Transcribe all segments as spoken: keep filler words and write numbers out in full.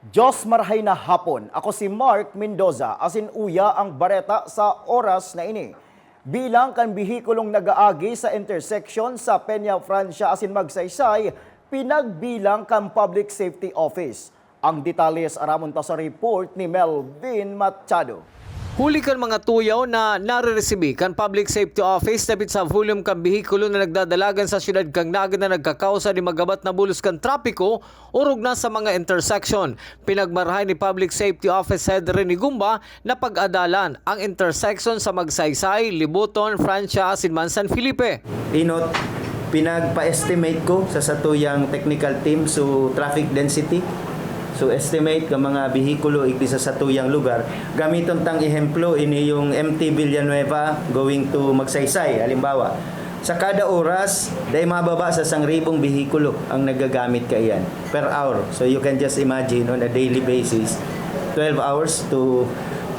Diyos marahay na hapon. Ako si Mark Mendoza, asin uya ang bareta sa oras na ini. Bilang kan behikulong nag-aagi sa intersection sa Peña Francia asin Magsaysay, pinagbilang kan Public Safety Office. Ang detalye aramon ta sa report ni Melvin Machado. Huli kan mga tuyaw na nareresibi kan Public Safety Office dapit sa volume kan behikulo na nagdadalagan sa siyudad kan Naga na nagkakausa nin magabat na bulos kan trapiko, orog na sa mga intersection. Pinagmarahay ni Public Safety Office Head Rene Gumba na pag-adalan ang intersection sa Magsaysay, Libuton, Francia asin man San Felipe. Inot, pinagpa-estimate ko sa satuyang technical team, so traffic density. So estimate ka mga behikulo igdi sa satuyang lugar. Gamiton tang ehemplo, ini yung M T Villanueva going to Magsaysay, halimbawa. Sa kada oras, dai mababa sa sangribong behikulo ang nagagamit kaiyan per hour. So you can just imagine on a daily basis, twelve hours to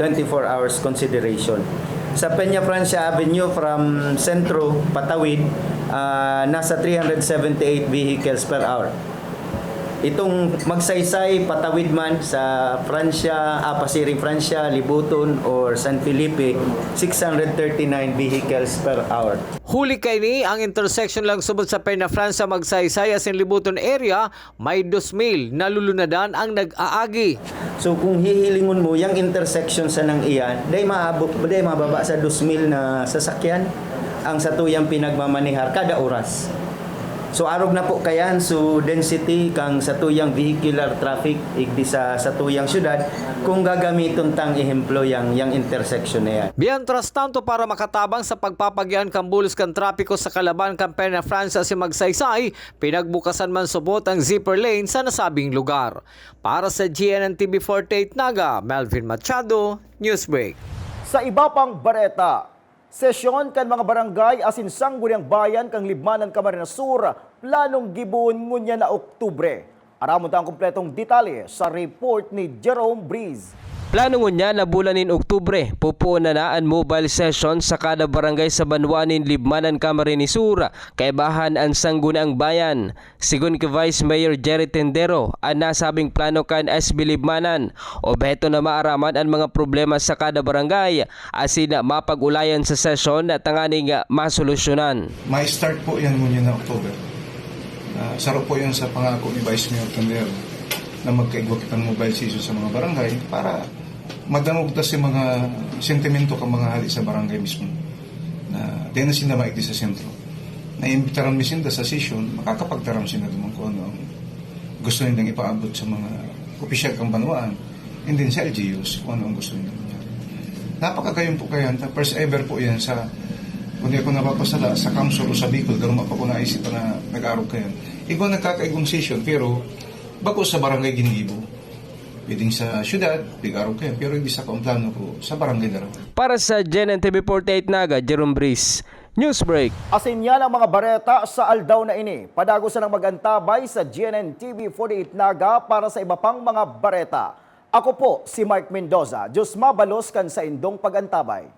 twenty-four hours consideration. Sa Peña Francia Avenue from Centro patawid, ah, nasa three hundred seventy-eight vehicles per hour. Itong Magsaysay patawid man sa Francia, ah, pasiring Francia, Libuton or San Felipe, six hundred thirty-nine vehicles per hour. Huli kaini, ang intersection lang subot sa Peña Francia Magsaysay asin Libuton area, may dos mil na lulunadan ang nag-aagi. So kung hihilingon mo, yang intersection sanang iyan, dai maabot, dai mababa sa dos mil na sasakyan ang satuyang pinagmamanehar kada oras. So arog na po kayan, so density kang satuyang vehicular traffic igdi sa satuyang syudad, kung gagamiton tang ehemplo yang, yang intersection na yan. Mientras tanto, para makatabang sa pagpapagian kan bulos kan trapiko sa kalaban kan Peña Francia asin Magsaysay, pinagbukasan man subot ang zipper lane sa nasabing lugar. Para sa G N N T V forty-eight Naga, Melvin Machado, Newsbreak. Sa iba pang bareta, sesyon kan mga barangay asin sangguniang bayan kan Libmanan Camarines Sur planong gibohon ngunyan na Oktubre. Aramon ta ang kompletong detalye sa report ni Jerome Breeze. Plano ngunyan na bulan nin Oktubre, pupuon na na an mobile session sa kada barangay sa banwa nin Libmanan Camarines Sur, kaibahan an Sangguniang Bayan. Sigon ki Vice Mayor Jerry Tendero, an nasabing plano kan S B Libmanan, obheto na maaraman an mga problema sa kada barangay, asin mapag-ulayan sa sesyon tanganing masolusyonan. Ma-start po yan ngunyan na October. Ah, saro po yan sa pangako ni Vice Mayor Tendero na magkaigwa kitang mobile session sa mga barangay para madangog ta si mga sentimento kan mga hali sa barangay mismo na dai na sinda maigdi sa sentro. Naimbitaran mi sinda sa session, makakapagtaram sinda duman kung ano ang gusto nilang ipaabot sa mga opisyal kan banwaan, and then sa L G Us, kung ano ang gusto nilang mangyari. Napakagayon po kaya, first ever po yan sa, kung di ako napapasala, sa Kamsur o sa Bicol, daruma pa ko naisip na nag-arog kayan. Igwa nagkakaigwang session, pero bako sa barangay ginigibo. Pwedeng sa syudad, nag-arog kayan, pero hindi sa kaumplano ko, sa barangay na raw. Para sa G N N T V forty-eight Naga, Jerome Breeze, Newsbreak. Asin yan ang mga bareta sa aldaw na ini. Padagos na lang mag-antabay sa G N N T V forty-eight Naga para sa iba pang mga bareta. Ako po si Mark Mendoza. Diyos mabalos kan saindong pag-antabay.